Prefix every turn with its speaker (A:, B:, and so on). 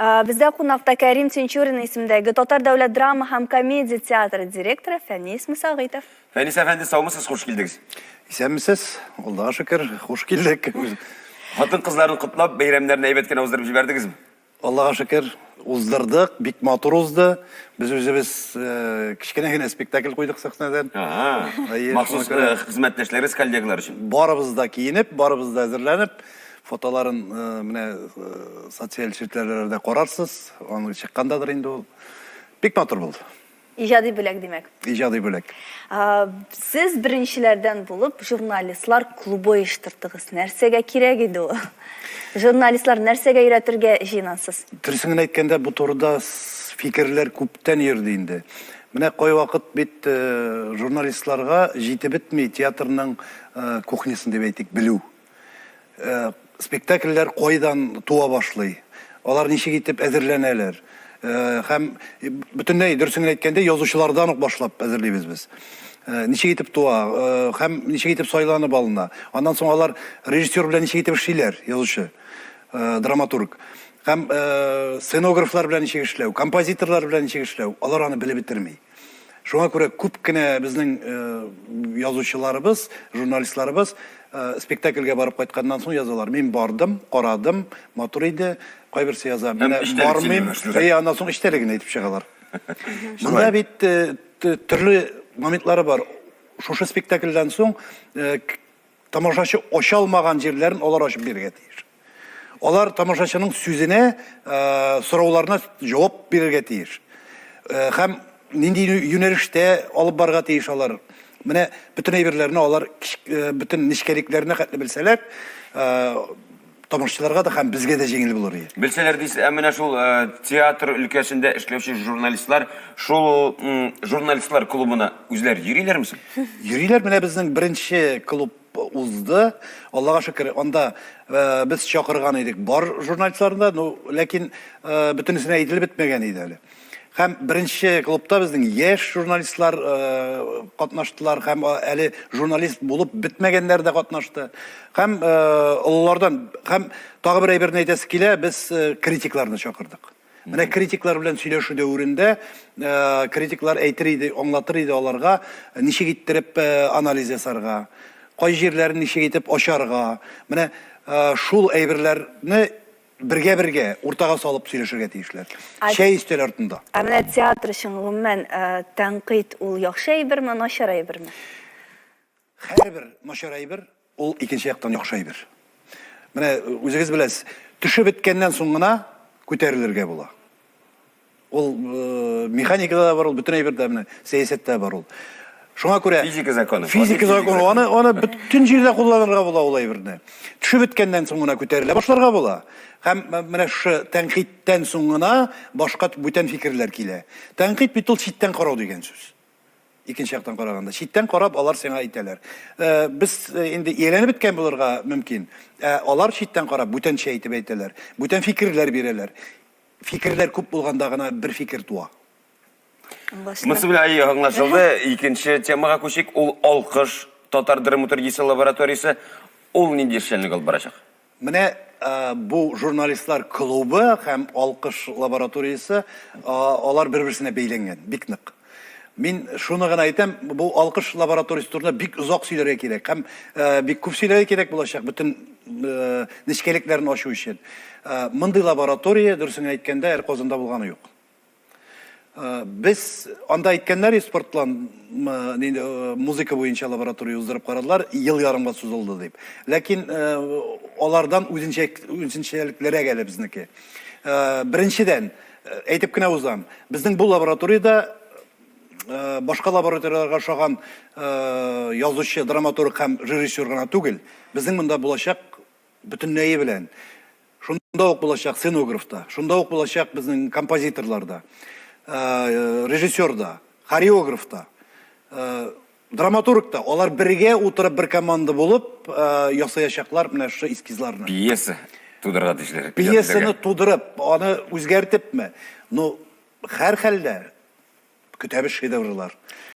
A: Бездә кунакта Кәрим Тинчурин исемендәге Татар дәүләт драма һәм комедия театры директоры Фәнис Мөсәгыйтов.
B: Фәнис әфәнде, саумысыз, хуш килдегез.
C: Исәнмесез, Аллага шөкер, хуш килдек.
B: Хатын-кызларны котлап, бәйрәмнәрне әйбәт кенә уздырып җибәрдегезме?
C: Аллага шөкер, уздырдык, бик матур узды. Без үзебез кечкенә генә спектакль куйдык сәхнәдән.
B: Махсус хезмәттәшләрегез, коллегалар өчен.
C: Барыбыз да киенеп, барыбыз да әзерләнеп, фотоларын менә социаль челтәрләрдә карарсыз, аны чыккандадыр инде ул. Бик матур булды.
A: Иҗади бүләк, димәк.
C: Иҗади бүләк.
A: Сез беренчеләрдән булып журналистлар клубы оештырдыгыз. Нәрсәгә кирәк иде ул? Журналистлар нәрсәгә өйрәтергә җыенасыз?
C: Дөресен генә әйткәндә, бу турыда фикерләр күптән йөрде инде. Менә кайвакыт бит журналистларга җитеп бетми театрның кухнясын дип әйтик, белү. Спектакльләр кайдан туа башлый, алар ничек итеп әзерләнәләр. Һәм бөтенләй дөресен генә әйткәндә, язучылардан ук башлап әзерлибез без. Ничек итеп туа һәм ничек итеп сайланып алына. Аннан соң алар режиссер белән ничек итеп эшлиләр, язучы, драматург. Һәм сценографлар белән ничек эшләү, композиторлар белән ничек эшләү, алар аны белеп бетерми. Шуңа күрә күп кенә безнең язучыларыбыз, журналистларыбыз спектакльгә барып кайтканнан соң язалар. Мин бардым, карадым, матур иде. Кайберсе яза, менә бармыйм. Әйе, аннан соң эчтәлеген әйтеп чыгалар. Монда бит төрле моментлары бар. Шушы спектакльдән соң Тамашачы ача алмаган җирләрен алар ачып бирергә тиеш. Алар тамашачының сүзенә, сорауларына җавап бирергә тиеш. Һәм нинди юнәлештә алып барырга тиеш алар. Менә бөтен әйберләрне алар бөтен нечкәлекләренә хәтле белсәләр, тамашачыларга да һәм безгә дә җиңел булыр иде.
B: Белсәләр дисез, ә менә шул театр өлкәсендә эшләүче журналистлар шул журналистлар клубына үзләре йөриләрме соң?
C: Йөриләр, менә безнең беренче клуб узды. Аллага шөкер, анда без чакырган идек бар журналистларны да, ну, ләкин бөтенесенә әйтелеп бетмәгән иде әле. Һәм беренче клубта безнең яшь журналистлар катнаштылар, һәм әле журналист булып бетмәгәннәр дә катнашты. Һәм олылардан, һәм тагы бер әйберне әйтәсе килә, без критикларны чакырдык. Менә критиклар белән сөйләшү дәверендә критиклар әйтер иде, аңлатыр иде аларга, ничек иттереп анализ ясарга, кай җирләрен ничек итеп ачарга. Менә шул әйберләрне бергә-бергә уртага салып сөйләшергә тиешләр. Чәй өстәл артында.
A: Ә менә театр өчен гомумән тәнкыйть ул яхшы әйберме, начар әйберме?
C: Һәрбер начар әйбер ул икенче яктан яхшы әйбер. Менә үзегез беләсез, төшеп беткәннән соң гына күтәрелергә була. Ул механикада да бар ул, бөтен әйбердә менә сәясәттә бар ул. Шуңа күрә
B: физика законы.
C: Физика законы. Аны аны бөтен җирдә кулланырга була ул әйберне. Төшеп беткәннән соң гына күтәрелә башларга була. Һәм менә шушы тәнкыйтьтән соң гына башка бүтән фикерләр килә. Тәнкыйть бит ул читтән карау дигән сүз. Икенче яктан караганда, читтән карап алар сиңа әйтәләр. Без инде ияләнеп беткән булырга мөмкин. Ә алар читтән карап бүтәнчә әйтеп әйтәләр, бүтән фикерләр бирәләр. Фикерләр күп булганда гына бер фикер туа.
B: Монысы белән әйе, аңлашылды. Икенче темага күчик. Ул Алкыш татар драматургиясе лабораториясе. Ул нинди эшчәнлек алып барачак?
C: Менә бу журналистлар клубы һәм Алкыш лабораториясе, алар бер-берсенә бәйләнгән, бик нык. Мин шуны гына әйтәм, бу Алкыш лабораториясе турында бик озак сөйләргә кирәк һәм бик күп сөйләргә кирәк булачак, бөтен нечкәлекләрен ачу өчен. Мондый лаборатория, дөресен генә әйткәндә, әле Казанда булганы юк. Без анда әйткәннәр, спортлан музыка буенча лаборатория уздырып карадылар, ел ярымга сузылды дип. Ләкин алардан үзенчәлеклерәк әле безнеке. Беренчедән, әйтеп кенә узам, безнең бу лабораториядә башка лабораторияләргә ошаган язучы, драматург һәм режиссер гына түгел, безнең монда булачак бөтенләе белән. Шунда ук булачак сценограф та, шунда ук булачак безнең композиторлар да, режиссер да, хореограф та, драматург та. Алар бергә утырып, бер команда булып ясаячаклар менә шушы эскизларны.
B: Пьеса тудырырга тиешләр.
C: Пьесаны тудырып, аны үзгәртепме? Ну, һәрхәлдә көтәбез шедеврлар.